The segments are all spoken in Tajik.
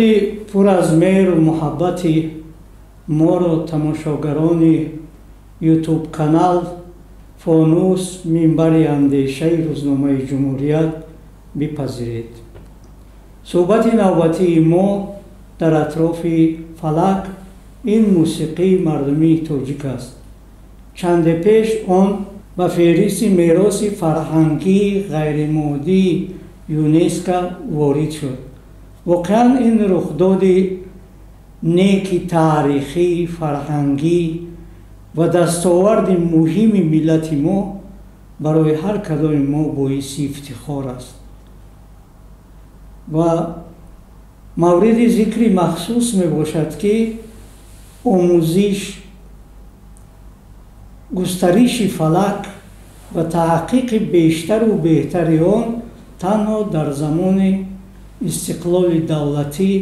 Дуруди пур аз меҳру муҳаббати моро тамошогарони ютуб-канал «Фонус» минбари андешаи рӯзномаи Ҷумҳурият бипазиред. Суҳбати навбатии мо дар атрофи фалак, ин мусиқии мардумии тоҷик аст. Чанде пеш он ба феҳристи мероси фарҳангии ғайримоддии ЮНЕСКО ворид шуд. Воқеан ин рухдоди неки таърихӣ, фарҳангӣ ва дастоварди муҳими миллати мо барои ҳар кадоми мо боиси ифтихор аст ва мавриди зикри махсус мебошад, ки омӯзиш, густариши фалак ва таҳқиқи бештару беҳтари он танҳо дар замони истиқлоли давлатӣ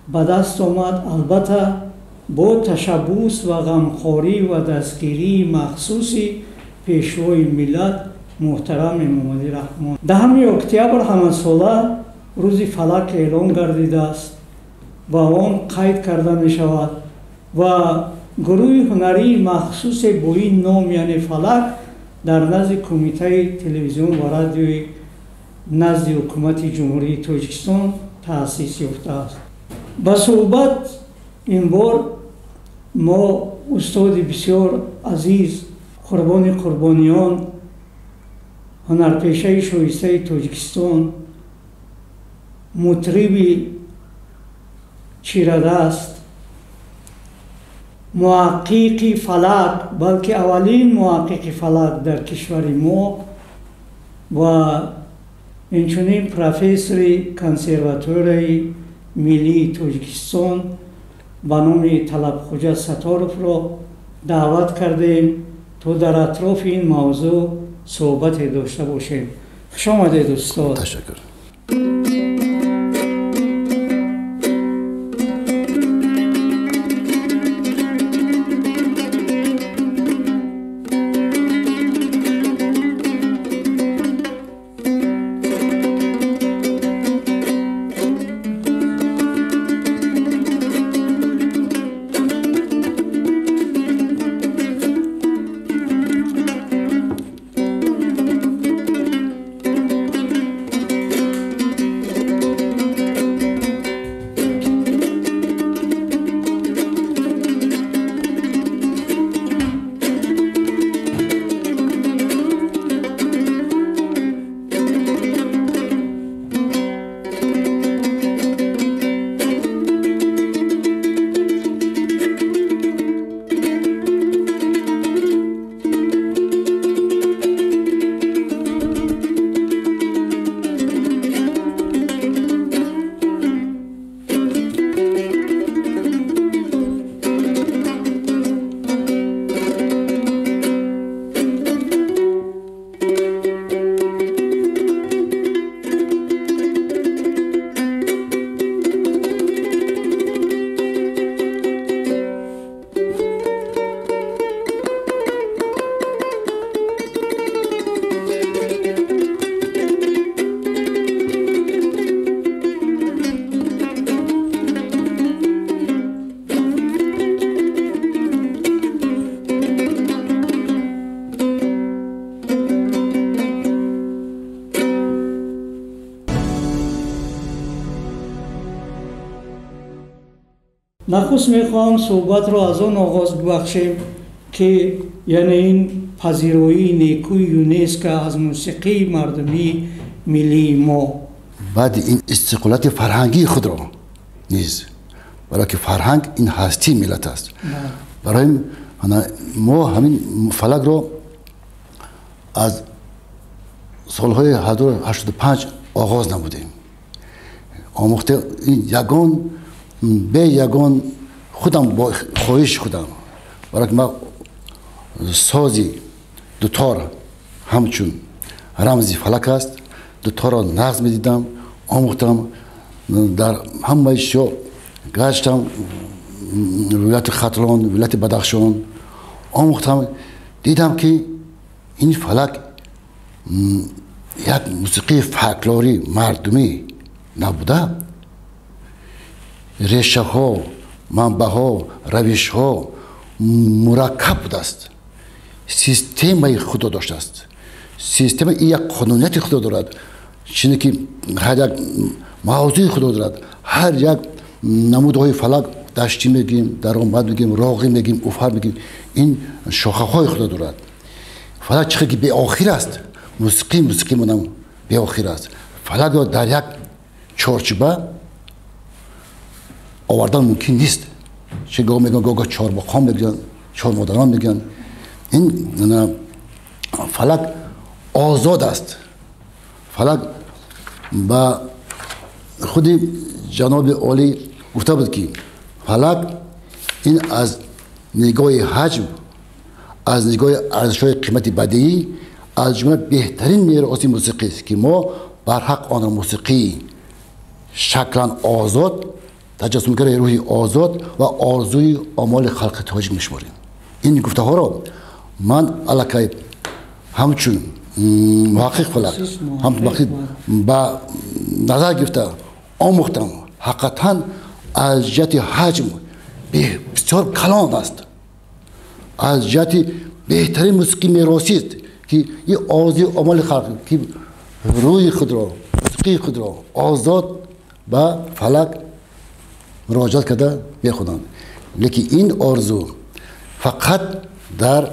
ба даст омад, албатта бо ташаббус ва ғамхорӣ ва дастгирии махсуси пешвои миллат муҳтарам Эмомалӣ Раҳмон. 10 октябр ҳамасола рӯзи фалак эълон гардидааст ва он қайд карда мешавад ва гурӯҳи ҳунарии махсусе бо ин ном, яъне фалак, дар назди Кумитаи телевизион ва радиои назди Ҳукумати Ҷумҳурии Тоҷикистон таъсис ёфтааст. Ба суҳбат ин бор мо устоди бисёр азиз, Қурбони Қурбониён, ҳунарпешаи шоистаи Тоҷикистон, мутриби чирадаст, муҳаққиқи фалак, балки аввалин муҳаққиқи фалак дар кишвари мо ва инчунин профессори консерваторияи миллии Тоҷикистон ба номи Талабхоҷа Сатторовро даъват кардем, то дар атрофи ин мавзӯъ суҳбате дошта бошем. Хуш омадед, устод. Ташаккур. Нахуст мехоҳам суҳбатро аз он оғоз бибахшем, ки яъне ин пазироии некӯи ЮНЕСКО аз мусиқии мардумии миллии мо. Баъди ин истиқлолияти фарҳангии худро низ, барое ки фарҳанг ин ҳастии миллат аст, барои мо ҳамин фалакро аз солҳои 1985 оғоз намудем. Омӯхте ягон бе ягон худам бо хоҳиши худам, барое ки ман сози дутор ҳамчун рамзи фалак аст, дуторро нағз медидам, омӯхтам, дар ҳамаи шо гаштам, вилояти Хатлон, вилояти Бадахшон омӯхтам, дидам ки ин фалак як мусиқии фольклорӣ мардумӣ набуда, решаҳо, манбаъҳо, равишҳо мураккаб будааст, системаи худро доштааст. Система ин як қонунияти худро дорад, чине ки ҳар як мавзӯи худро дорад. Ҳар як намудҳои фалак, даштӣ мегӯем, даромад мегӯем, роғӣ мегӯем, уфар мегӯем, ин шохаҳои худро дорад. Фалак чӣ ки беохир аст, мусиқӣ монам беохир аст. Фалакро дар як чорчӯба овардан мумкин нест. Чӣ гоҳ мегӯянд, гоҳ чормақом мегӯянд, чормодарон мегӯянд. Ин фалак озод аст. Фалак ба худи ҷаноби олӣ гуфта буд, ки фалак ин аз нигоҳи ҳаҷм, аз нигоҳи арзишҳои қимати бадиӣ, аз ҷумла беҳтарин мероси мусиқист, ки мо барҳақ онро мусиқии шаклан озод, таҷассумгари рӯҳи озод ва орзуи омоли халқи тоҷик мешуморем. Ин гуфтаҳоро ман аллакай ҳамчун муҳаққиқ фалак, ҳамчун муҳаққиқ ба назар гирифта омӯхтам. Ҳақиқатан аз ҷиҳати ҳаҷм бисёр калон аст, аз ҷиҳати беҳтарин мусиқӣ меросист, ки ин орзуи омоли халқ, ки рӯҳи худро, мусиқии худро озод ба фалак муроҷиат карда мехонанд. Лекин ин орзу фақат дар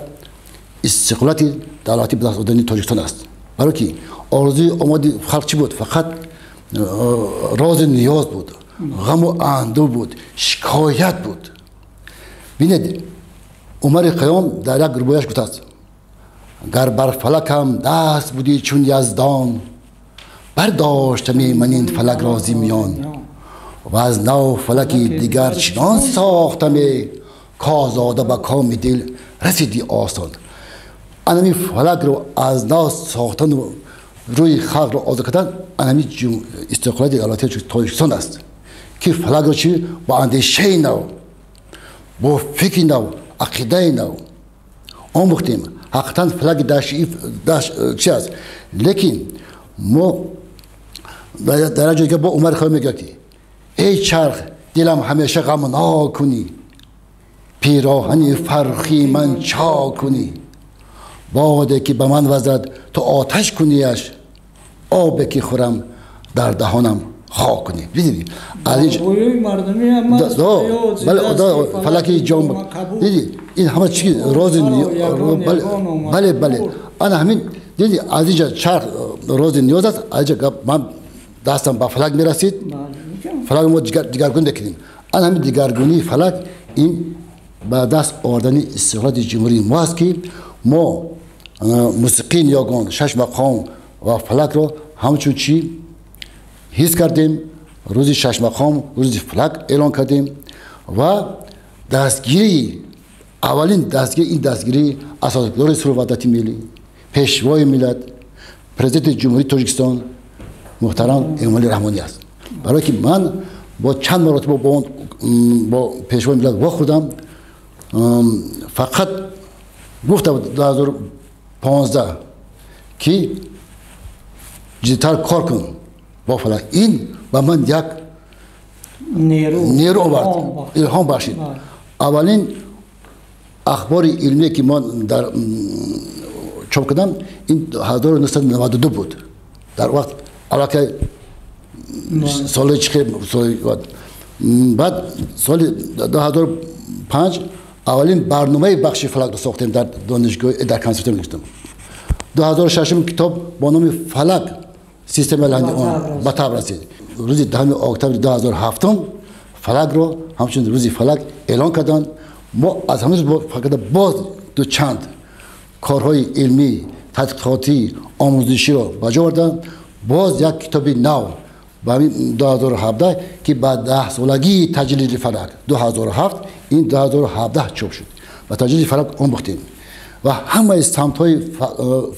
истиқлолияти давлатӣ ба даст овардани Тоҷикистон аст. Барои ки орзуи омоди халқ чӣ буд? Фақат рози ниёз буд, ғаму андӯ буд, шикоят буд. Бинед, Умари Хайём дар як рубояш гуфтааст: гар бар фалакам даст будӣ чун яздон, бардоштами ман ин фалак рози миён, ва аз нав фалаки дигар чунон сохтаме, козода ба коми дил расиди осон. Анами фалакро аз нав сохтану рӯи халқро озод кардан анами истиқлолияти давлатии Тоҷикистон аст, ки фалакро чӣ бо андешаи нав, бо фикри нав, ақидаи нав омӯхтем. Ҳақиқатан фалаки чи аст? Лекин мо дар як ҷойга бо Умари Хайём мегӯяд, ки эй чарх, дилам ҳамеша ғамнок кунӣ, пироҳани фархи ман чок кунӣ, боде ки ба ман вазад ту оташ кунияш, обе ки хӯрам дар даҳонам хок кунӣ. Дидӣ? Фалаки ҷон дидӣ? Ин ҳама чи рози, бале, бале, ана ҳамин дидӣ, аз инҷа чарх рози ниёз аст. Аз инҷа ман дастам ба фалак мерасид, фалак мо дигаргун мекунем. Ана ҳамин дигаргунии фалак ин ба даст овардани истиқлолияти ҷумҳурии мо аст, ки мо мусиқии ниёгон, шаш мақом ва фалакро ҳамчун чӣ ҳис кардем. Рӯзи шаш мақом, рӯзи фалак эълон кардем ва дастгирии аввалин дастгирӣ ин дастгирии асосгузори сулҳу ваҳдати миллӣ, пешвои миллат, президенти Ҷумҳурии Тоҷикистон муҳтарам Эмомалӣ Раҳмонӣ аст. Барое ки ман бо чанд маротиба бо пешвои миллат вохӯрдам, фақат гуфта буд 2015 ки ҷиддитар кор кун бо фалак. Ин ба ман як нерӯ овард, илҳом бахшид. Аввалин ахбори илмие ки ман дар чоп кардам, ин 1992 буд. Дар вақт аллакай соли чихе, баъд соли 2005 аввалин барномаи бахши фалакро сохтем дар донишгоҳ, дар консерватория гирифтам. 2006 китоб бо номи фалак системаи лаҳни он ба таб расид. Рӯзи 10 октябри 2007 фалакро ҳамчун рӯзи фалак эълон карданд. Мо аз ҳамин рӯз фақат боз ду чанд корҳои илмӣ, тадқиқотӣ, омӯзиширо ба ҷо оварданд. Боз як китоби нав ба ҳамин 2017, ки ба 10-солагии таҷлили фалак 2007, ин 2017 чоп шуд. Ба таҷлили фалак омӯхтем ва ҳамаи самтҳои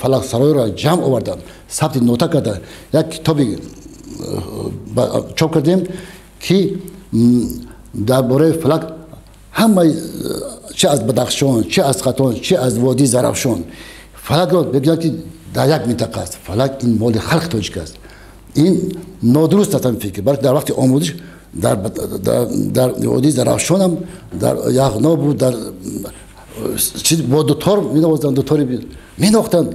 фалаксароиро ҷамъ оварданд, сабти нота карда як китоби чоп кардем, ки дар бораи фалак ҳамаи чи аз Бадахшон, чи аз Хатон, чи аз водии Зарафшон фалакро мегӯянд, ки дар як минтақа аст. Фалак ин моли халқи тоҷик аст. Ин нодуруст аст ҳамин фикр, балки дар вақти омӯзиш Дар водии Зарафшон ҳам дар Яғноб буд, дар бо дутор менавозанд, дутори менохтанд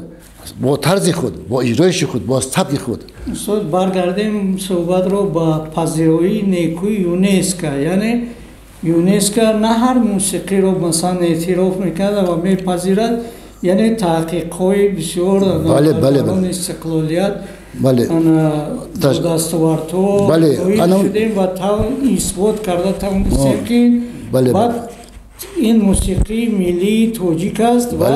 бо тарзи худ, бо иҷроиши худ, бо сабки худ. Устод, баргардем суҳбатро ба пазироии некӯи ЮНЕСКО. Яъне ЮНЕСКО на ҳар мусиқиро масалан эътироф мекард ва мепазирад, яъне таҳқиқҳои бисёр дар истиқлолият дастовардҳо шудем ва исбот карда тавонистем, ки баъд ин мусиқии миллии тоҷик аст ва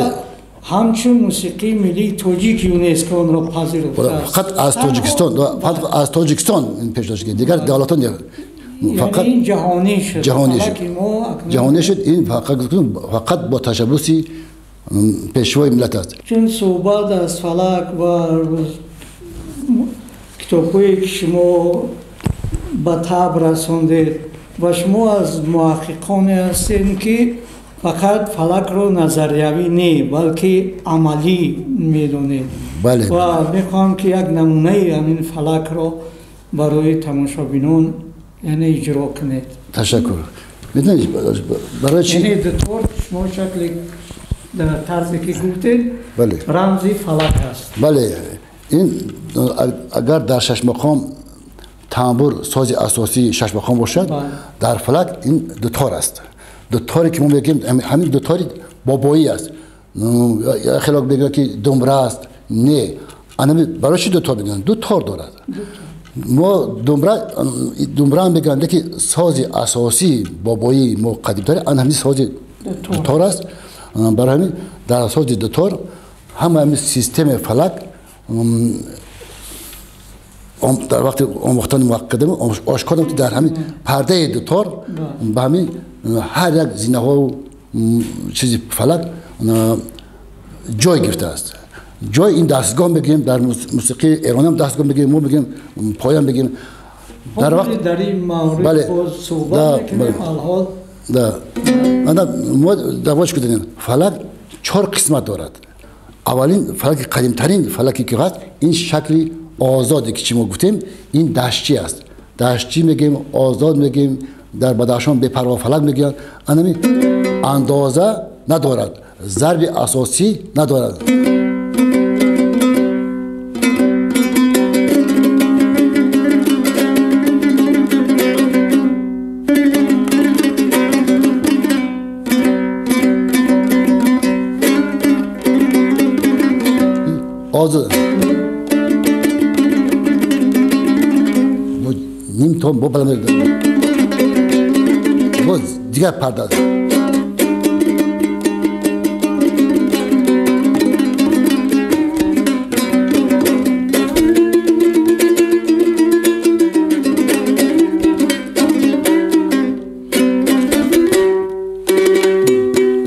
ҳамчун мусиқии миллии тоҷик ЮНЕСКО онро пазируфтааст. Фақат аз Тоҷикистон, фақат аз Тоҷикистон пешниҳод шуд, дигар давлатҳо фақат ин ҷаҳонӣ шуд. Ҷаҳонӣ шуд. Ҷаҳонӣ шуд. Ин фақат бо ташаббуси пешвои миллат аст. Чун суҳбат аз фалак ва китобҳое ки шумо ба таб расондед ва шумо аз муҳаққиқоне ҳастед, ки фақат фалакро назариявӣ не, балки амалӣ медонед. Ва мехоҳам, ки як намунаи ҳамин фалакро барои тамошобинон яъне иҷро кунед. Ташаккур. Медонед барои чӣ? Яъне дутор шумо шакли дар тарзе ки гуфтед рамзи фалак аст. Бале, ин агар дар шашмақом тамбур сози асосии шашмақом бошад, дар фалак ин дутор аст. Дуторе ки мо мегӯем, ҳамин дутори бобоӣ аст. Хеле мегӯянд, ки думбра аст. Не, барои чӣ дутор мегӯянд? Ду тор дорад. Мо думбра мегӯянд, ки сози асосии бобоии мо қадимтари ан ҳамин сози дутор аст. Барои ҳамин дар сози дутор ҳама ҳамин системаи фалак дар вақти омӯхтани муаққадам ошкор, ки дар ҳамин пардаи дутор ба ҳамин ҳар як зинаҳо чизи фалак ҷой гирифтааст. Ҷой ин дастгоҳ мегӯем, дар мусиқии эронӣ ҳам дастгоҳ мегӯем, мо мегӯем поя мегӯем. Дар вақт дар ин маврид боз суҳбат мекунем алҳол. Мо давош кунем. Фалак чор қисмат дорад. Аввалин фалаки қадимтарин фалаке ки ҳаст, ин шакли озоде ки чи мо гуфтем, ин даштчӣ аст. Даштчӣ мегӯем, озод мегӯем, дар Бадахшон бепарво фалак мегӯянд. Анами андоза надорад, зарби асосӣ надорад. Озод ним тон бо баланд, боз дигар парда аст.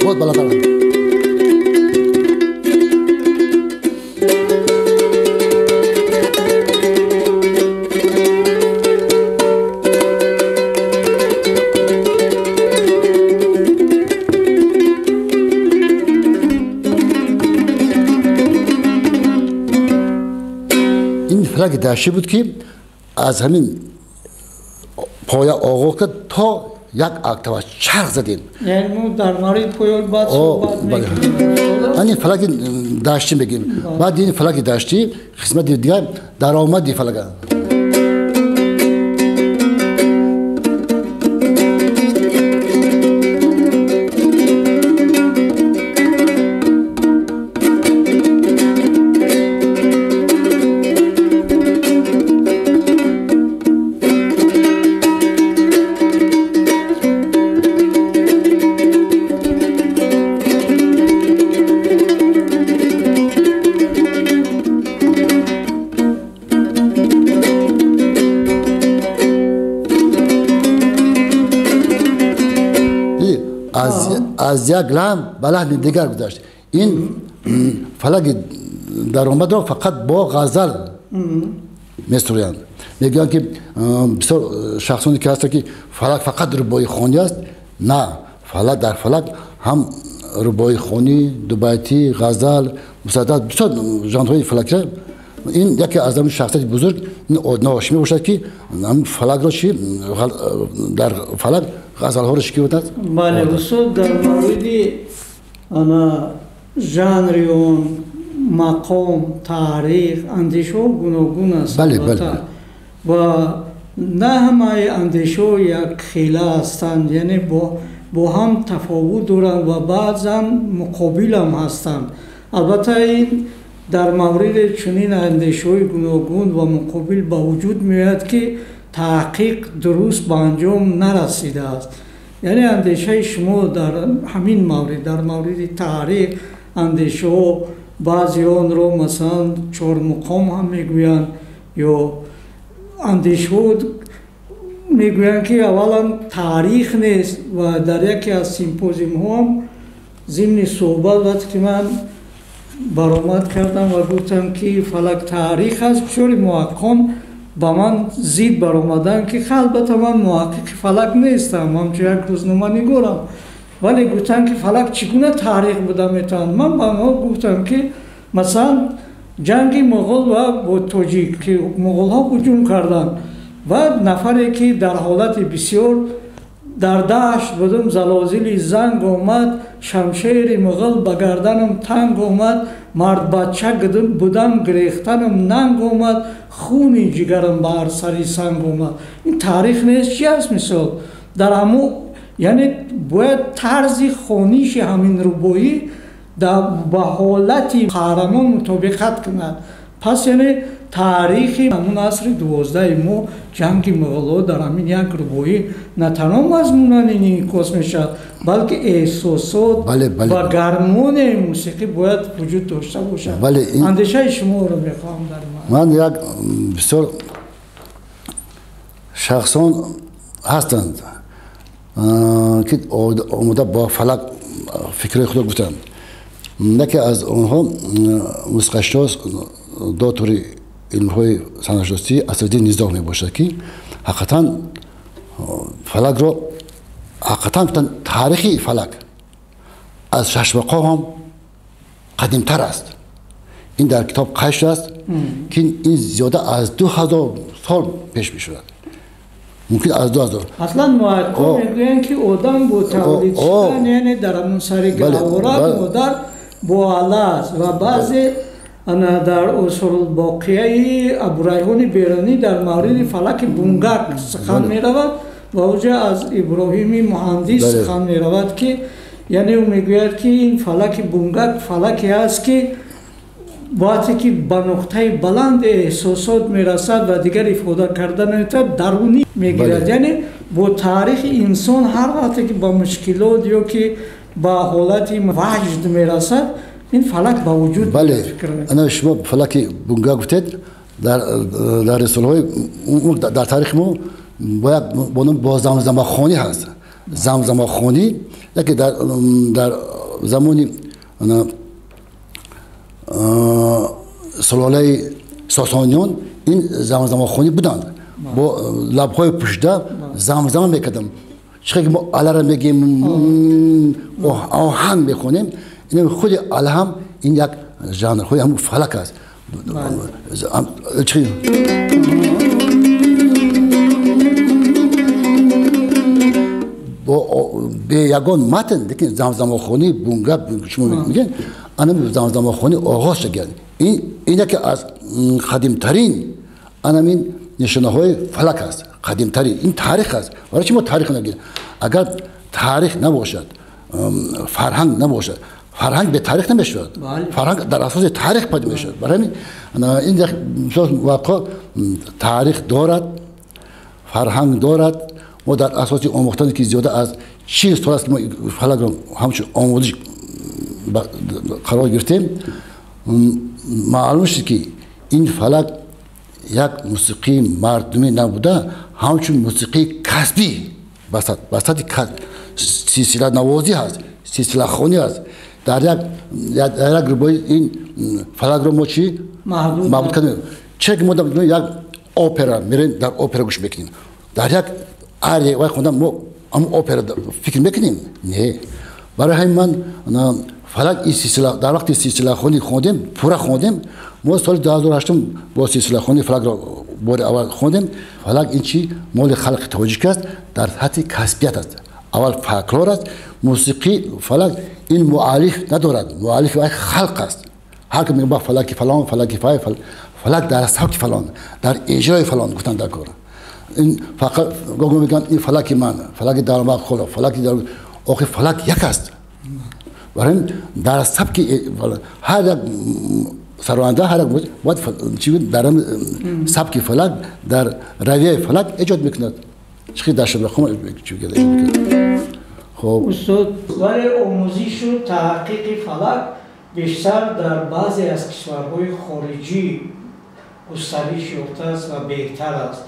Боз баландтар. Фалаки даштӣ буд, ки аз ҳамин поя оғоз кард то як октава чарх задем. Яъне мо дар мавриди поя баъд суҳбат мекунем. Ани фалаки даштӣ мегӯем. Баъд ин фалаки даштӣ қисмати дигар даромади фалак. Аз як лаҳн ба лаҳни дигар гузашт. Ин фалаки даромадро фақат бо ғазал месуроянд. Мегӯянд, ки бисёр шахсоне ки ҳастанд, ки фалак фақат рубоихонӣ аст. На, фалак дар фалак ҳам рубоихонӣ, дубайтӣ, ғазал, мусаддас, бисёр жанрҳои фалакиро Ин яке аз ҳамин шахсияти бузург Ношимӣ бошад, ки ҳамин фалакро чи дар фалак ғазалҳоро чӣ кардааст. Бале, устод, дар мавриди ана жанри он, мақом, таърих, андешаҳо гуногун аст. Бале, бале. Ва на ҳамаи андешаҳо якхела ҳастанд, яъне бо ҳам тафовут доранд ва баъзан муқобилам ҳастанд. Албатта ин дар мавриди чунин андешаҳои гуногун ва муқобил ба вуҷуд меояд, ки таҳқиқ дуруст ба анҷом нарасидааст. Яъне андешаи шумо дар ҳамин маврид, дар мавриди таърих, андешаҳо баъзе онро масалан чормуқом ҳам мегӯянд, ё андешаҳо мегӯянд, ки аввалан таърих нест. Ва дар яке аз симпозиумҳо ҳам зимни суҳбат вақте ки ман баромад кардам ва гуфтам, ки фалак таърих аст, бисёри муҳаққиқон ба ман зид баромаданд, ки албатта ман муҳаққиқи фалак нестам, ҳамчун як рӯзноманигорам, вале гуфтанд, ки фалак чӣ гуна таърих буда метавонад. Ман ба онҳо гуфтам, ки масалан ҷанги муғул ва бо тоҷик, ки муғулҳо ҳуҷум карданд ва нафаре ки дар ҳолати бисёр дар дашт будум, залозили занг омад, шамшери муғул ба гарданам танг омад, мардбача будам, гирехтанам нанг омад, хуни ҷигарам ба ҳар сари санг омад. Ин таърих нест, чи аст? Мисол дар ҳамо, яъне бояд тарзи хониши ҳамин рубоӣ ба ҳолати қаҳрамон мутобиқат кунад. Пас яъне таърихи ҳамун асри 12 мо, ҷанги муғулҳо дар ҳамин як рубоӣ на танҳо мазмунан инъикос мешавад, балки эҳсосот ва гармонияи мусиқӣ бояд вуҷуд дошта бошад. Андешаи шуморо мехоҳам дар ман. Як бисёр шахсон ҳастанд, ки омода бо фалак фикрҳои худро гуфтанд. Яке аз онҳо мусиқашинос, доктори илмҳои санъатшиносӣ Асриддин Низом мебошад, ки ҳақиқатан фалакро ҳақиқатан гуфтанд, таърихи фалак аз шашмақом ҳам қадимтар аст. Ин дар китоб қайд шудааст, ки ин зиёда аз 2000 сол пеш мешудад, мумкин аз 2000. Аслан муҳаққиқон мегӯянд, ки одам бо тавлид шудан, яъне дар ҳамун сари гаҳвора модар бо ала аст. Ва баъзе ана дар Осорулбоқияи Абурайҳони Берунӣ дар мавриди фалаки Бунгак сухан меравад ва оҷа аз Иброҳими Муҳандис сухан меравад, ки яъне ӯ мегӯяд, ки ин фалаки Бунгак фалаке аст, ки вақте ки ба нуқтаи баланди эҳсосот мерасад ва дигар ифода карда наметавонад, дарунӣ мегирад. Яъне бо таърихи инсон ҳар вақте ки ба мушкилот ё ки ба ҳолати ваҷд мерасад, ин фалак ба вуҷуд. Бале, ана шумо фалаки Бунгак гуфтед, дар рисолаҳои дар таърихи мо бояд бо ном бо замзамахонӣ ҳаст. Замзамахонӣ яке дар замони сулолаи Сосониён ин замзамахонӣ буданд, бо лабҳои пӯшида замзама мекардам. Чӣ ки мо алара мегем, оҳанг мехонем, ин худи ала ҳам ин як жанрҳои ҳамун фалак аст. Бе ягон матн, лекин замзамахонӣ Бунгак шумо мегӯед, ана замзамахонӣ оғоз шуд. Ин яке аз қадимтарин анамин нишонаҳои фалак аст, қадимтарин ин таърих аст. Барои чи мо таърих нагирем? Агар таърих набошад, фарҳанг набошад, фарҳанг бе таърих намешавад. Фарҳанг дар асоси таърих пайдо мешавад. Барои ҳамин ин вақт таърих дорад, фарҳанг дорад. Мо дар асоси омӯхтане, ки зиёда аз 40 сол аст, ки мо фалакро ҳамчун омӯзиш қарор гирифтем, маълум шуд, ки ин фалак як мусиқии мардумӣ набуда, ҳамчун мусиқии касбӣ ба сатҳи силсиланавозӣ ҳаст, силсилахонӣ ҳаст. Дар як рубои ин фалакро мо чӣ маҳдуд кардем? Чире ки мо як опера мерем, дар опера гӯш мекунем, дар як ария вай хондан мо ҳамун опера фикр мекунем? Не. Барои ҳамин ман фалак ин силсила дар вақти силсилахонӣ хондем, пурра хондем, Мо соли 2008 бо силсилахонии фалакро бори аввал хондем. Фалак ин чи моли халқи тоҷик аст, дар сатҳи касбият аст. Аввал фолклор аст, мусиқӣ фалак ин муаллиф надорад, муаллифи вай халқ аст. Ҳар ки мегӯяд фалаки фалон, фалаки фай, фалак дар сабки фалон, дар иҷрои фалон гуфтан дар кор. Ин фақат гоҳ мегӯянд ин фалаки ман, фалаки Дармаққулов, фалаки дар охир фалак як аст. Барои дар сабки ҳар як сароянда, ҳар як бояд чи дар сабки фалак, дар равияи фалак эҷод мекунад. Чӣ дар шабрахом чӣ эҷод мекунад. Хоб устод, вале омӯзишу таҳқиқи фалак бештар дар баъзе аз кишварҳои хориҷӣ густариш ёфтааст ва беҳтар аст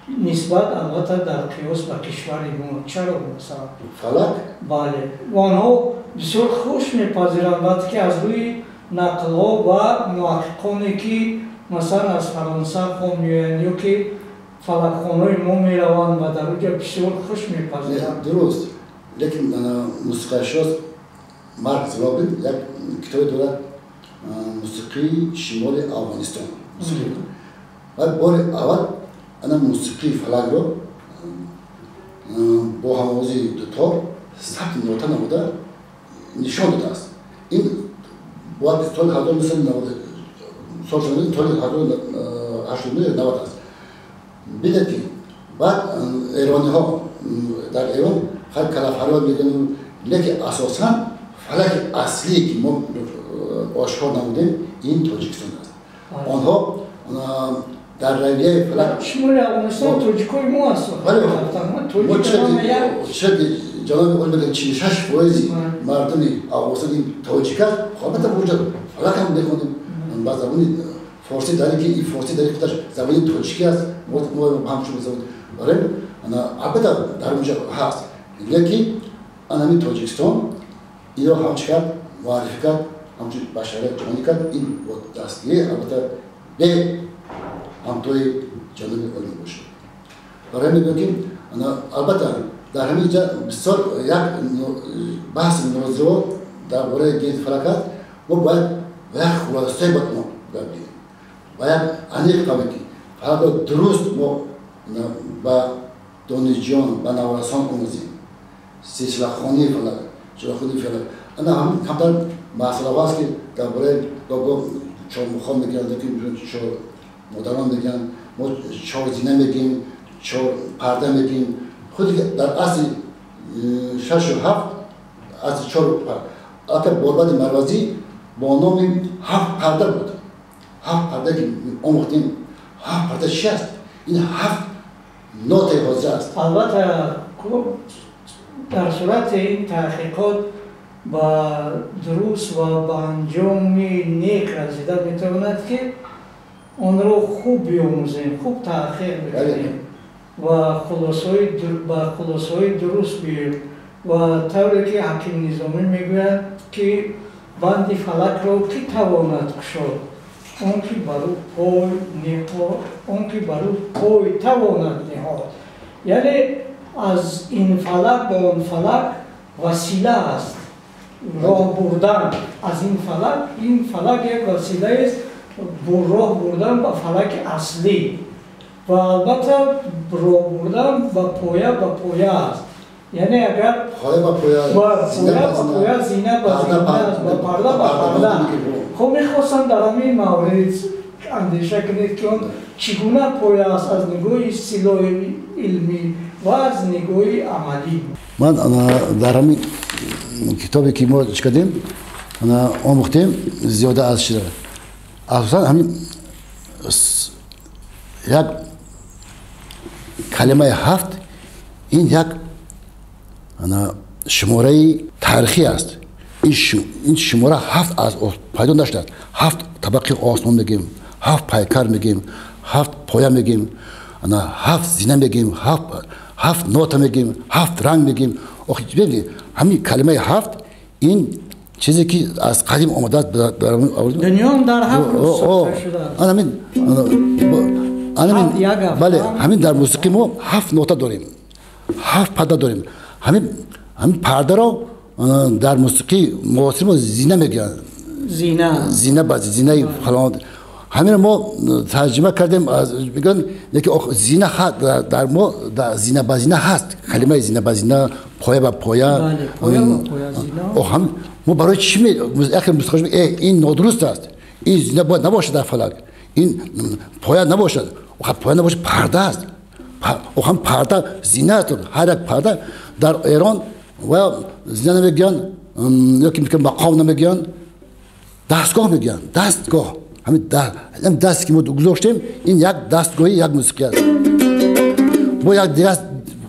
нисбат, албатта, дар қиёс ба кишвари мо. Чаро масалан? Фалак? Бале, онҳо бисёр хуш мепазиранд, вақте ки аз рӯи нақлҳо ва муҳаққиқоне ки масалан аз Фаронса хом меоянд ё ки фалакхонаи мо мераванд ва дар оҷа бисёр хуш мепазиранд. Дуруст, лекин мусиқашинос Марк Злобин як китобе дорад, «Мусиқии шимоли Афғонистон». Ва бори аввал ана мусиқии фалакро бо ҳамовозии дутор сабти нота намуда нишон додааст. Ин бояд соли 1990, соли 1989 аст. Бидед ки баъд эрониҳо, дар Эрон хай калафарёд мегӯянд, лекин асосан фалаки аслие ки мо ошкор намудем, ин Тоҷикистон аст. Онҳо дар равияи фалак шимоли Афғонистон тоҷикои мо ҳастанд. Ҷаноби олӣ мегӯянд, 46% мардуми Афғонистон ин тоҷик аст. Албатта, вуҷуд фалак ҳам мехонем ба забони форсӣ, даре ки ин форсӣ дари худаш забони тоҷикӣ аст. Мо ҳамчун забон дорем, албатта, дар онҷо ҳаст, лекин анами Тоҷикистон инро ҳамчи кард, муаррифӣ кард, ҳамчун башарият ҷаҳонӣ кард. Ин бо дастгирӣ, албатта, бе ҳамтои ҷаноби олӣ бошад. Барои мегӯям ки албатта дар ҳамин ҷа бисёр як баҳси мунозираҳо дар бораи гирди фалак аст. Мо бояд ба як хулосае бояд мо биёем, ба як аниқ фаҳмем ки фалакро дуруст мо ба донишҷӯён, ба наврасон омӯзем. Силсилахонии фалак, чилахонии фалак, ана ҳамин камтар масъалаҳо аст ки дар бораи гоҳ чормухон мегӯянд, чор модарон мегӯянд, мо чор зина мегӯем, чор парда мегӯем. Худи дар асли шашу ҳафт, асли чор, аллакай Борбади Марвазӣ бо номи ҳафт парда буд. Ҳафт парда ки омӯхтем, ҳафт парда чи аст? Ин ҳафт нотаи ҳозира аст. Албатта, дар сурати ин таҳқиқот ба дуруст ва ба анҷоми нек расида метавонад ки онро хуб биомӯзем, хуб таҳқиқ бикунем ва ба хулосаҳои дуруст биёем. Ва тавре ки Ҳаким Низомӣ мегӯяд ки банди фалакро кӣ тавонад кушод, он ки бар ӯ пой ниҳод, он ки бар ӯ пой тавонад ниҳод. Яъне аз ин фалак ба он фалак васила аст, роҳ бурдан аз ин фалак, ин фалак як василаест роҳ бурдан ба фалаки аслӣ ва албатта роҳ бурдан ба поя ба поя аст. Яъне агар поя ба поя, поя ба поя, зина ба зина аст, ба парда ба парда. Хоб, мехостам дар ҳамин маврид андеша кунед ки он чӣ гуна поя аст аз нигоҳи истилоҳи илмӣ ва аз нигоҳи амалӣ. Ман дар ҳамин китобе ки мо чӣ кардем, омӯхтем, зиёда аз чиза, асосан ҳамин як калимаи ҳафт, ин як шумораи таърихӣ аст. Ин шумора ҳафт аз пайдо нашудааст. Ҳафт табақи осмон мегӯем, ҳафт пайкар мегӯем, ҳафт поя мегӯем, ҳафт зина мегӯем, ҳафт нота мегӯем, ҳафт ранг мегӯем. Ҳамин калимаи ҳафт ин чизе ки аз қадим омадааст. Дунёам дар ҳафт рӯз сохта шудааст. Бале, ҳамин дар мусиқӣ мо ҳафт нота дорем, ҳафт парда дорем. Ҳамин пардаро дар мусиқии муосир мо зина мегӯянд. Зина. Зина ба зинаи фалон. Ҳаминро мо тарҷима кардем, мегӯянд яке зина дар мо зина ба зина ҳаст, калимаи зина ба зина, поя ба поя. Мо барои чӣ яке мусиқӣ ин нодуруст аст, ин зина бояд набошад дар фалак, ин поя набошад, поя набошад, парда аст. Ҳам парда зина аст, ҳар як парда дар Эрон ва зина намегӯянд, ё ки мақом намегӯянд, дастгоҳ мегӯянд, дастгоҳ. Ҳамин дасте ки мо гузоштем, ин як дастгоҳи як мусиқӣ аст. Бо як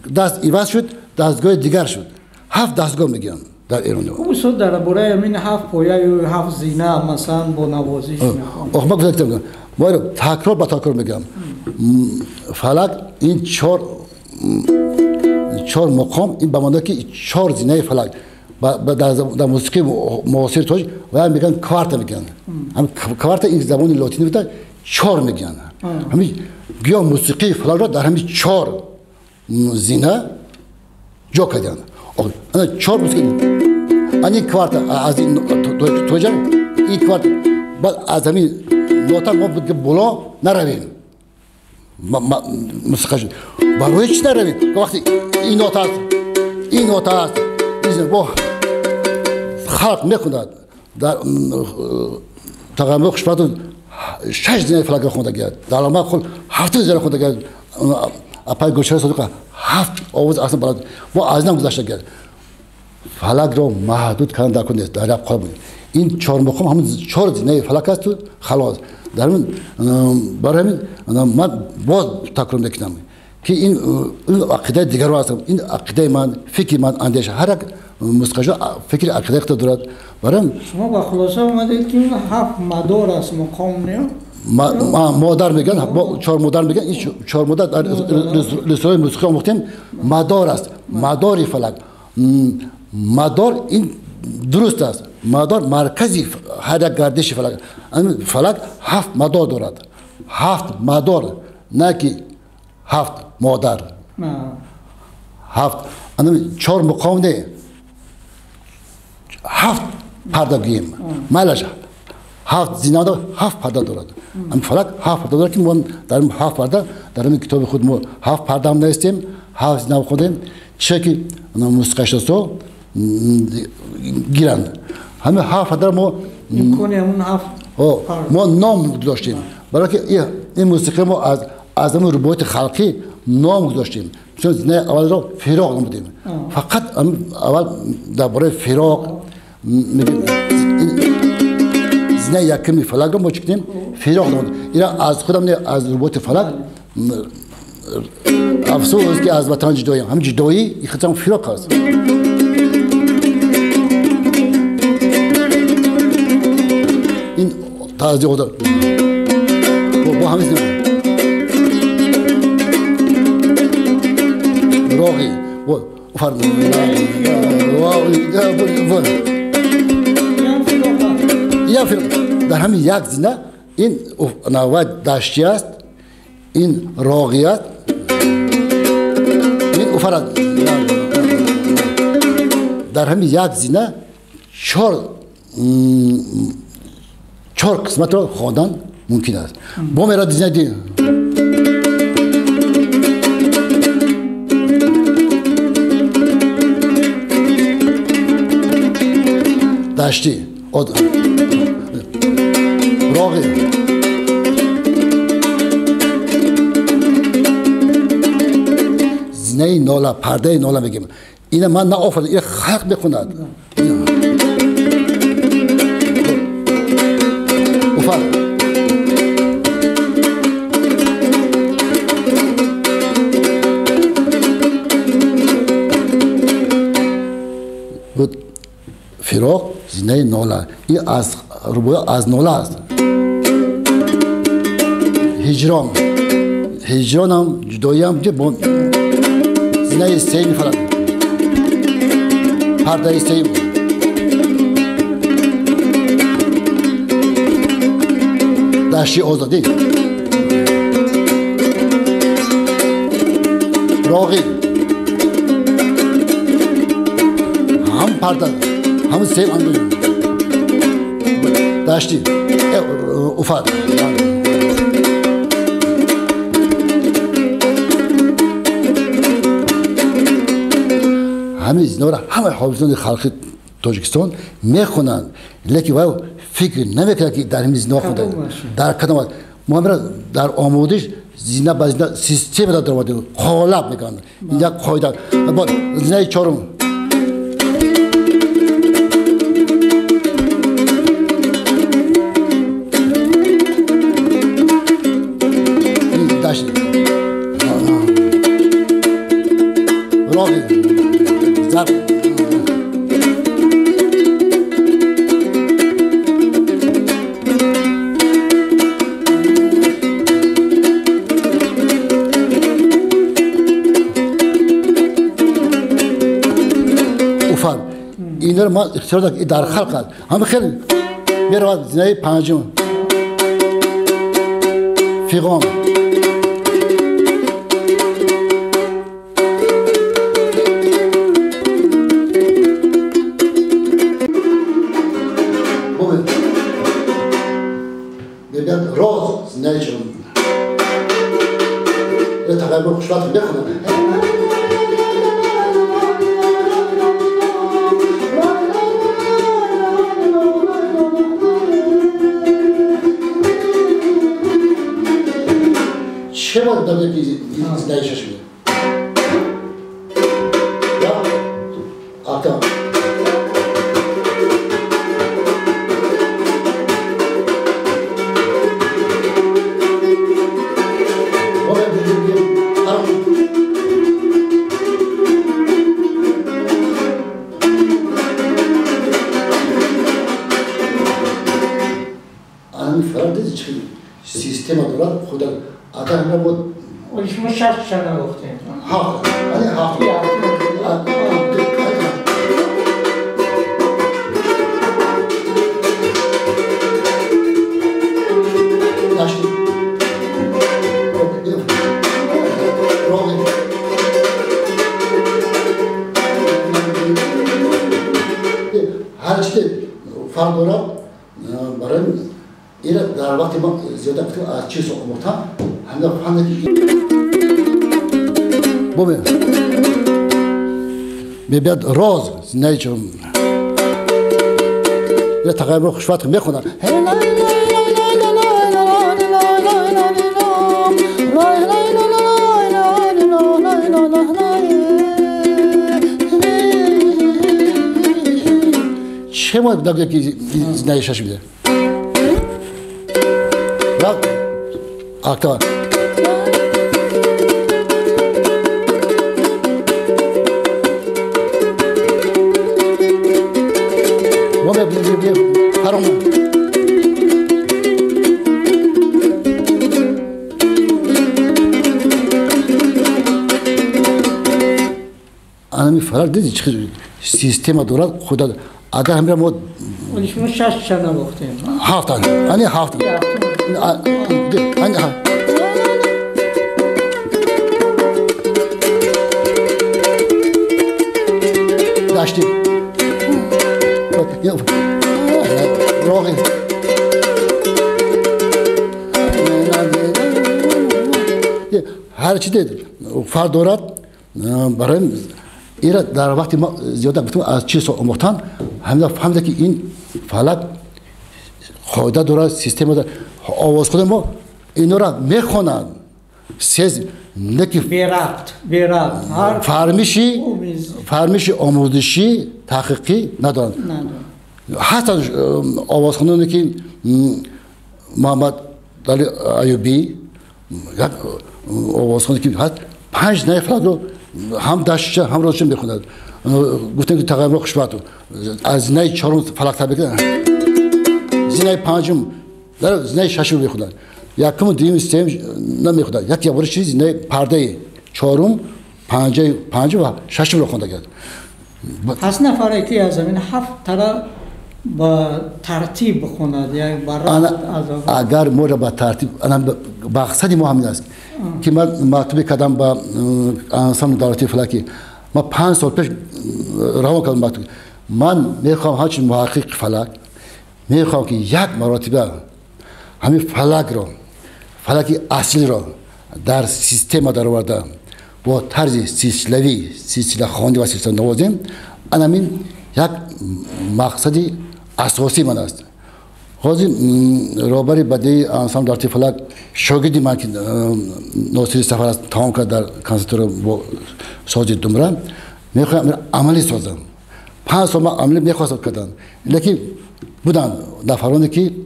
даст иваз шуд, дастгоҳи дигар шуд. Ҳафт дастгоҳ мегӯянд дар Эрон. Устод, дар бораи ҳамин ҳафт пояю ҳафт зина масалан бо навозиш мехоҳам. Ох, ман гуфтам, мо такрор ба такрор мегӯям. Фалак ин чор мақом, ин ба маъное ки чор зинаи фалак. Дар мусиқии муосири тоҷик ва мегӯянд кварта мегӯянд. Ҳам кварта ин забони лотинӣ буда, чор мегӯянд. Ҳамин гӯё мусиқии фалакро дар ҳамин чор зина ҷо карданд. Ана чор мусиқӣ, ани кварта аз тоҷик, ин кварта баъд аз ҳамин нота мо боло наравем. Мусиқа шуд. Барои чӣ наравем? Вақте ин нота аст, ин нота аст, бо халқ мехонад. Дар тағаммуи хушбахту шаш зинаи фалакро хонда гирад, дар аломаи хул ҳафт зина хонда гирад, апаи Гулшари Содиқа ҳафт овоз аслан баланд, мо аз инам гузашта гирад. Фалакро маҳдуд кардан дар кор нест, дар як қолаб. Ин чор мақом ҳамин чор зинаи фалак асту халос. Дар ҳамин барои ҳамин ман боз такрор мекунам ки ин ақидаи дигарро аст, ин ақидаи ман, фикри ман, андеша. Ҳар як мусиқачо фикри ақидаи худро дорад. Барои шумо ба хулоса омадед ки ҳафт мадор аст мақом, не? Модар мегӯянд, чор модар мегӯянд, ин чор модар дар рисолаи мусиқӣ омӯхтем, мадор аст, мадори фалак. Мадор ин дуруст аст, мадор маркази ҳар як гардиши фалак. Фалак ҳафт мадор дорад, ҳафт мадор, на ки ҳафт модар. Ҳафт чор мақом не, ҳафт парда гӯем, майлаш ҳафт зина дорад, ҳафт парда дорад. Фалак ҳафт парда дорад ки мо дар ҳафт парда дар ҳамин китоби худ мо ҳафт парда ҳам навистем, ҳафт зина хондем, чизе ки мусиқашиносо гиранд. Ҳамин ҳафт пардаро мо имкони ҳамун ҳафт мо ном гузоштем, барои ки ин мусиқӣ мо аз ҳамин рубоияти халқӣ ном гузоштем. Чун зинаи аввалро фироқ намудем, фақат аввал дар бораи фироқ мегӯем. Зинаи якуми фалакро мо чӣ кунем? Фироқ намудем. Ира аз худам не, аз рубоияти фалак. Афсӯс ки аз ватан ҷудоем. Ҳамин ҷудоӣ ин фироқ аст. Ин таъзия одам бо ҳамин роғи дар ҳамин як зина ин навбат даштӣ аст, ин роғӣ аст, ин уфар аст. Дар ҳамин як зина чор қисматро хондан мумкин аст. Бо мерад зинаи даштӣ, роғӣ, зинаи нола, пардаи нола мегӯем. Ина ман наофаридам, ина халқ мехонад. Уфар буд фироқ, зинаи нола. Ин аз рубоя аз нола аст. Ҳиҷрон, ҳиҷронам, ҷудоиам бо зинаи сеюми фалак, пардаи сеюм. Дашти озодӣ, роғӣ, ҳам парда, ҳам сеюм. Дашти Уфа. Ҳамин зинаро ҳамаи ҳофизони халқи Тоҷикистон мехонанд, лекин вай фикр намекунад, ки дар ҳамин зинаҳо хонда дар кадом. Мо дар омӯзиш зина ба зина система даровардем, қолаб мекунанд, ин як қоида. Зинаи чорум роғи зарб уфар. Инро ман ихтиёр дорам, дар халқ аст. Ҳама хеле меравад зинаи панҷум фиғон. Мебиёд роз зинаи чорум. Тағайбо хушбахт мехонад. Чه باید داره که زیнаи шашум? Ака ани фарқ диди чӣ система дорад худа. Агар ҳамра бо шумо шаш чана гуфтем, ҳафт, ани ҳафт. Дашти роғи ҳар чизе фарқ дорад. Барои ира дар вақти ма зиёда гуфтем, аз чиз омӯхтам, ҳамда фаҳмида ки бубин мебиёд роз зинаи чорум. Ира тағайбо хушбахт мехонад. Чه бояд дагӯяд, ки зинаи шашум бида? Ака мо мебинем ҳаром. Анами фарқ диди чӣ система дорад худа. Агар ҳамра мо шумо шаш чана гуфтем, ҳафт, ани ҳафт, ани ҳафт. Дашти роғи ҳар чизе фарқ дорад. Барои ира дар вақти ма зиёда гуфтем, аз чиз омӯхтам, ҳамда фаҳмида ки ин фалак қоида дорад, система дорад. Овозхони мо инора мехонанд сез, лекин берабт, берабт фармиши омӯзишӣ таҳқиқӣ надоранд. Ҳастанд овозхононе ки Муҳаммад Али Аюбӣ, як овозхоне ки ҳаст, панҷ наи фалакро ҳам дастша ҳам ростша мехонад. Гуфтем ки тағайбо хушбахт аз зинаи чорум фалак таб мекунад, зинаи панҷум, зинаи шашум мехонад, якум, дуюм, сеюм намехонад. Як ябори чиз зинаи пардаи чорум, панҷум ва шашумро хонда кард. Ҳаст нафаре ки аз ҳамин ҳафт тара ба тартиб бихонад, як ба агар моро ба тартиб, мақсади мо ҳамин аст ки ман мактубе кардам ба ансамбли давлатии фалакӣ. Ман 5 сол пеш равон кардам мактуб. Ман мехоҳам ҳамчун муҳаққиқи фалак Мехоҳам ки як маротиба ҳамин фалакро, фалаки аслиро дар система дароварда бо тарзи силсилавӣ, силсилахонӣ ва силсиланавозем. Ана ҳамин як мақсади асосии ман аст. Ҳозир роҳбари бадеи ансамбли давлатии фалак шогирди ман ки Носири Сафар аст, тамом кард дар консерватория бо сози думра. Мехоҳам амалӣ созам. 5 сол ман амалӣ мехостам кардан, лекин буданд нафароне ки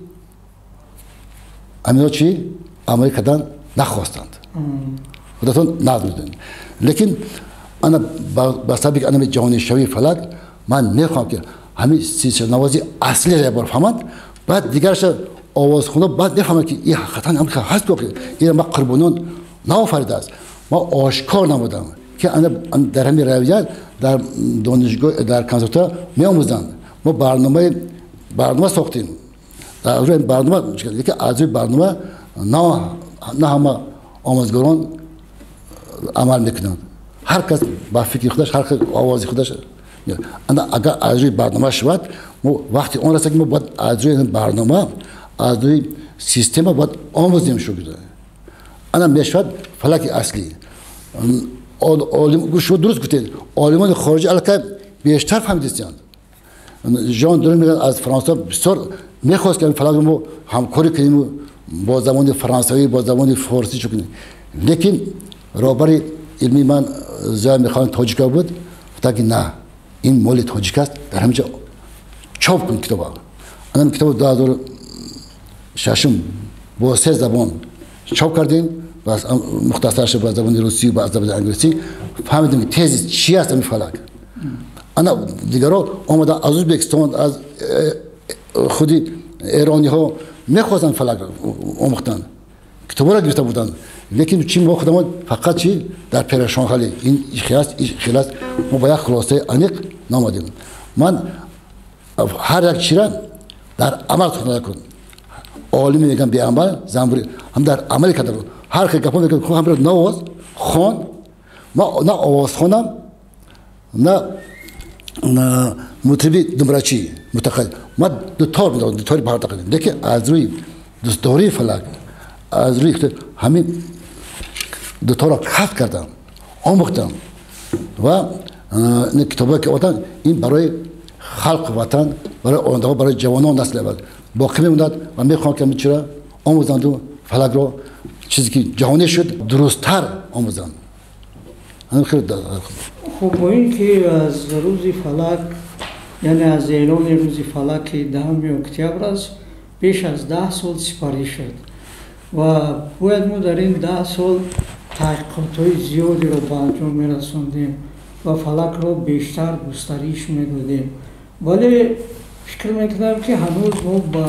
амино чи амалӣ кардан нахостанд, худатон назм медонед. Лекин ана ба сабаби ки анами ҷаҳонишавии фалак ман мехоҳам ки ҳамин силсиланавози аслиро як бор фаҳманд, баъд дигарша овозхонҳо баъд мефаҳманд ки ин ҳақиқатан ҳам ҳаст, ки инро ман Қурбониён наофаридааст, ман ошкор намудам ки дар ҳамин равия дар донишгоҳ, дар консерватория меомӯзанд. Мо барнома сохтем, дар рӯи барнома, ки аз рӯи барнома на ҳама омӯзгорон амал мекунанд, ҳар кас ба фикри худаш, ҳар кас овози худаш. Агар аз рӯи барнома шавад, мо вақти он расад ки мо бояд аз рӯи барнома, аз рӯи система бояд омӯзем шогирда. Ана мешавад фалаки аслӣ. Шумо дуруст гуфтед, олимони хориҷӣ аллакай бештар фаҳмидистанд. Жон Дурин мегӯяд, аз Фаронса бисёр мехост ки фалакро мо ҳамкорӣ кунем бо забони фаронсавӣ, бо забони форсӣ чӣ кунем. Лекин роҳбари илмии ман Зоя Михайловна Тоҷикова буд, гуфта ки на, ин моли тоҷик аст, дар ҳамин ҷо чоп кун китоба. Анам китобо 2006 бо 3 забон чоп кардем, мухтасарша ба забони русӣ, ба забони англисӣ. Фаҳмидем ки тези чи аст ҳамин фалак. Ана дигарҳо омадан аз Ӯзбекистон, аз худи эрониҳо мехостанд фалакро омӯхтан, китобҳоро гирифта буданд. Лекин чи мо худамон фақат чи дар перешонхалӣ ин хел аст, ин хел аст, мо ба як хулосаи аниқ наомадем. Ман ҳар як чира дар амал сохта кун. Олими мегӯям беамал занбури, ҳам дар амалӣ карда буд. Ҳар хел гапҳо мегӯям, хуб ҳамро навоз хон. Ман на овозхонам, на мутриби думрачӣ мутақаддим. Ман дутор медонам, дутори баҳортақаддим. Лекин аз рӯи дӯстдории фалак, аз рӯи ҳамин дуторро касб кардам, омӯхтам ва ин китобҳое ки овардам, ин барои халқу ватан, барои ояндаҳо, барои ҷавонон насли аввал боқӣ мемонад ва мехоҳам ки ҳамин чиро омӯзанду фалакро, чизе ки ҷаҳонӣ шуд, дурусттар омӯзанд. Хуб, бо ин ки аз рӯзи фалак, яъне аз эълони рӯзи фалак ки 10 октябр аст, беш аз 10 сол сипарӣ шуд ва бояд мо дар ин 10 сол таҳқиқотҳои зиёдеро ба анҷом мерасондем ва фалакро бештар густариш медодем. Вале фикр мекунам ки ҳанӯз мо ба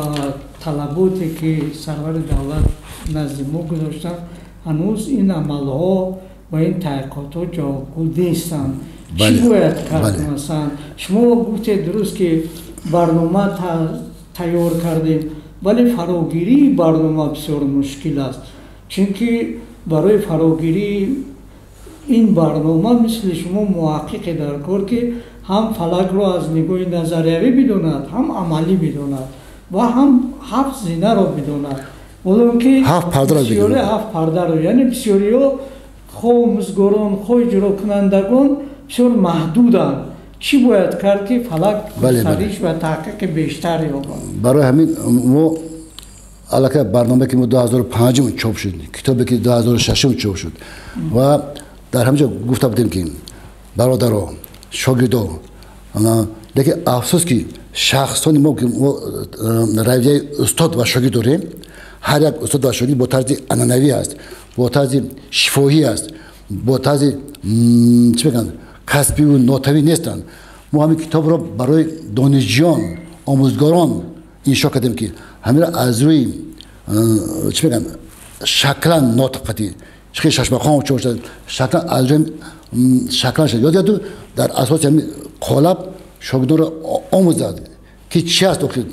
талаботе ки сарвари давлат назди мо гузоштанд, ҳанӯз ин амалҳо ва ин таҳқиқотҳо ҷавобгӯ нестанд. Чӣ бояд кард? Масалан, шумо гуфтед дуруст ки барнома тайёр кардем, вале фарогирии барнома бисёр мушкил аст, чунки барои фарогирии ин барнома мисли шумо муҳаққиқе дар кор ки ҳам фалакро аз нигоҳи назариявӣ бидонад, ҳам амалӣ бидонад ва ҳам 7 зинаро бидонад. Олон ки 7 пардаро бидонад, 7 пардаро, яъне бисёриҳо хоҳ омӯзгорон, хоҳ иҷрокунандагон бисёр маҳдуданд. Чӣ бояд кард ки фалак густариш ва таҳқиқи бештар ёбад? Барои ҳамин мо аллакай барномае ки мо 2005 чоп шуд, китобе ки 2006 чоп шуд ва дар ҳамин ҷо гуфта будем ки бародаро, шогирдо, лекин афсӯс ки шахсони мо ки мо равияи устод ва шогирд дорем, ҳар як устод ва шогирд бо тарзи анъанавӣ аст, бо тарзи шифоҳӣ аст, бо тарзи чӣ мегӯянд, касбиву нотавӣ нестанд. Мо ҳамин китобро барои донишҷӯён, омӯзгорон иншо кардем ки ҳаминро аз рӯи чӣ мегӯянд, шаклан нотиқатӣ, чӣ шашмақом чоп шуд, шаклан аз рӯи шаклан шуд ёд гирду дар асоси ҳамин қолаб шогирдонро омӯзад ки чи аст охир.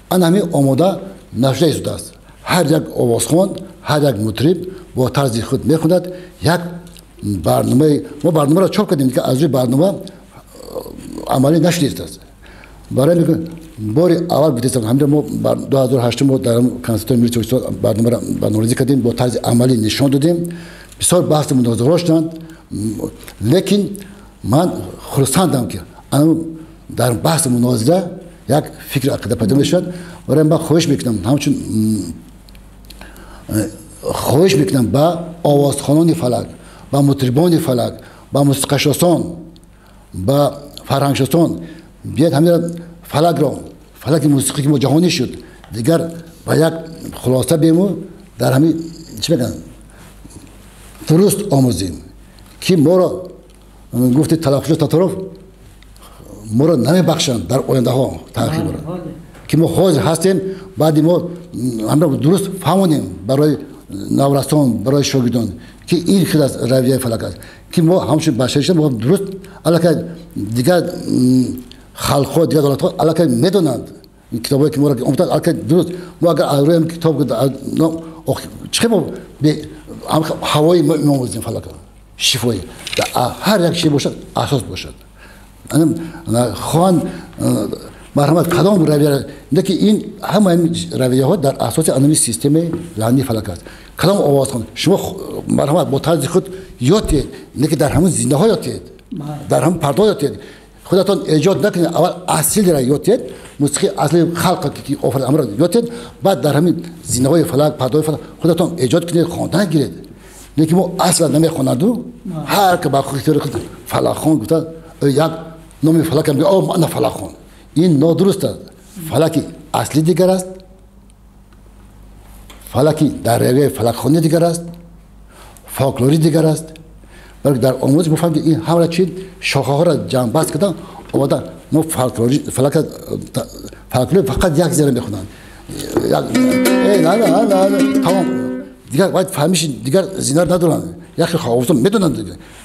Ана ҳамин омода нашуда истодааст. Ҳар як овозхон, ҳар як мутриб бо тарзи худ мехонад. Як барномаи мо барномаро чоп кардем, ки аз рӯи барнома амалӣ нашуда истодааст. Барои бори аввал гуфтам, ҳамин мо 2008 мо дар консерваторияи миллии Тоҷикистон барномаро барномарезӣ кардем, бо тарзи амалӣ нишон додем. Бисёр баҳси мунозираҳо шуданд, лекин ман хурсандам, ки дар баҳси мунозира як фикри ақида пайдо мешавад. Барои ман хоҳиш мекунам, ҳамчун хоҳиш мекунам ба овозхонони фалак, ба мутрибони фалак, ба мусиқашиносон, ба фарҳангшиносон, биёед ҳамин фалакро, фалаки мусиқӣ, ки мо ҷаҳонӣ шуд, дигар ба як хулоса биему дар ҳамин чӣ мегӯянд, дуруст омӯзем, ки моро гуфти Талафшо Таторов моро намебахшанд дар ояндаҳо таъхир, ки мо ҳозир ҳастем, баъди мо ҳамро дуруст фаҳмонем барои наврасон, барои шогирдон, ки ин хел аз равияи фалак аст, ки мо ҳамчун башарӣ шудем, мо дуруст аллакай дигар халқҳо, дигар давлатҳо аллакай медонанд китобҳое ки моро омӯхтанд, аллакай дуруст. Мо агар аз рӯи китоб чӣ хел мо ҳавои меомӯзем фалакро, шифоӣ ҳар як чизе бошад, асос бошад. Хоҳанд, марҳамат, кадом равия, ки ин ҳамаи равияҳо дар асоси анами системаи лаҳнии фалак аст. Кадом овозхон шумо, марҳамат, бо тарзи худ ёд диҳед, не ки дар ҳамун зиндаҳо ёд диҳед, дар ҳамун пардо ёд диҳед, худатон эҷод накунед. Аввал аслиро ёд диҳед, мусиқии асли халқ ки офарид, амро ёд диҳед, баъд дар ҳамин зинаҳои фалак, пардои фалак худатон эҷод кунед, хондан гиред. Не ки мо асла намехонаду, ҳар ки ба ихтиёри худ фалакхон гуфта, як номи фалакам, о, мана фалакхон. Ин нодуруст аст. Фалаки аслӣ дигар аст, фалаки дар равияи фалакхонӣ дигар аст, фолклорӣ дигар аст. Балки дар омӯзиш мо фаҳмем, ки ин ҳамаро чи шохаҳоро ҷамъбаст кардан омадан. Мо фолклори, фалака, фолклор фақат як зера мехонанд, тамом, дигар бояд фаҳмиши дигар зинар надоранд. Як хел овозон медонанд,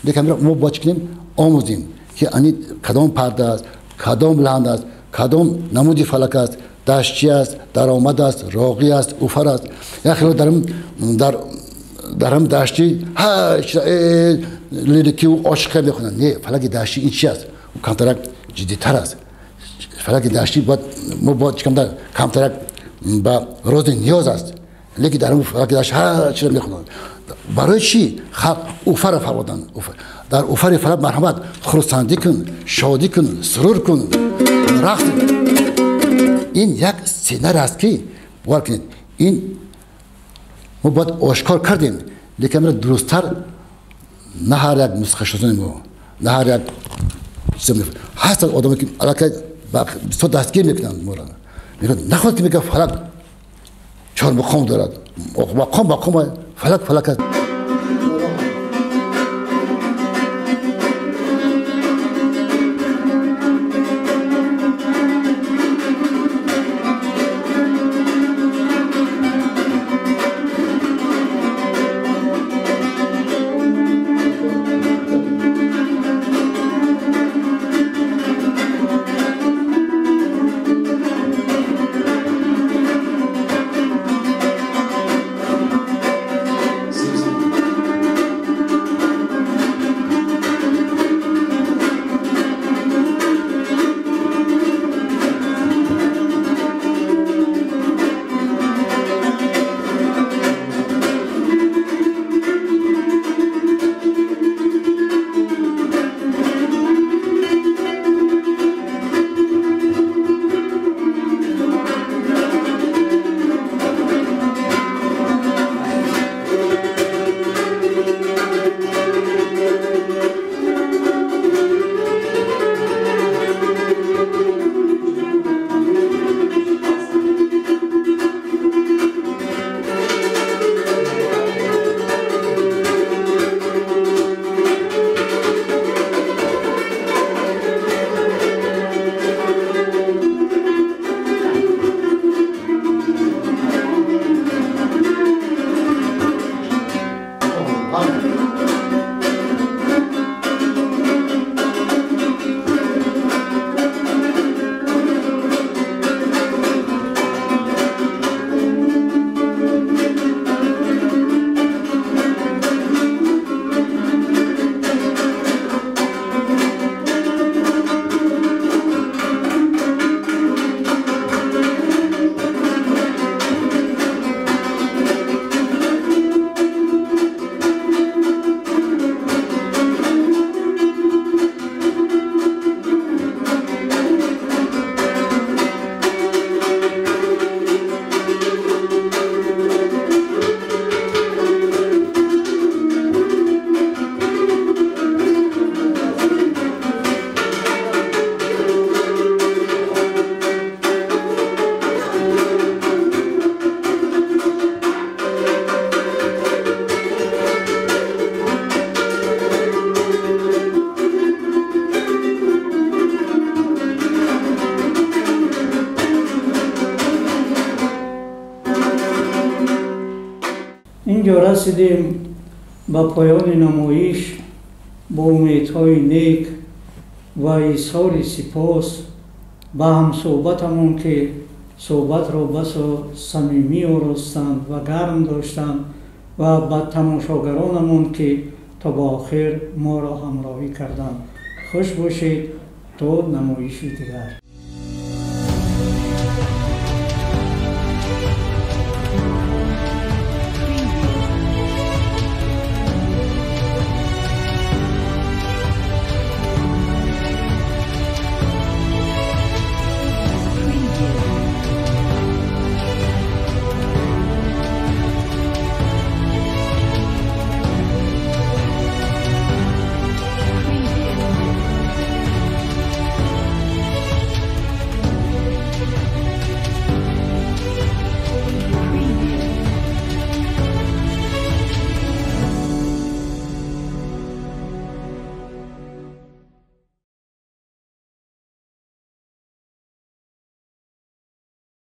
лекин мо бояд чӣ кунем? Омӯзем, ки ани кадом парда аст, кадом лаҳн аст, кадом намуди фалак аст, даштчӣ аст, даромад аст, роғӣ аст, уфар аст. Як хело дар ҳам даштчӣ лирикиву ошиқа мехонанд. Не, фалаки даштчӣ ин чи аст? Ӯ камтарак ҷиддитар аст. Фалаки даштчӣ бояд мо бояд чӣ камтарак ба рози ниёз аст, лекин дар фалаки дашт ҳар чиро мехонанд. Барои чӣ халқ уфара фармоданд? Дар уфари фалак, марҳамат, хурсандӣ кун, шодӣ кун, сурур кун, рақс. Ин як сценарий аст, ки бовар кунед, ин мо бояд ошкор кардем, лекин амро дурусттар на ҳар як мусиқашиносони мо, на ҳар як ҳастанд одаме, ки аллакай бисёр дастгир мекунанд моро, мегӯянд, нахоҳад ки мегӯяд фалак чор мақом дорад. Мақом мақом, фалак фалак аст. Инҷо расидем ба поёни намоиш бо умедҳои нек ва изҳори сипос ба ҳамсӯҳбатамон, ки суҳбатро басо самимӣ оростанд ва гарм доштанд, ва ба тамошогаронамон, ки то ба охир моро ҳамроҳӣ карданд. Хуш бошед то намоиши дигар.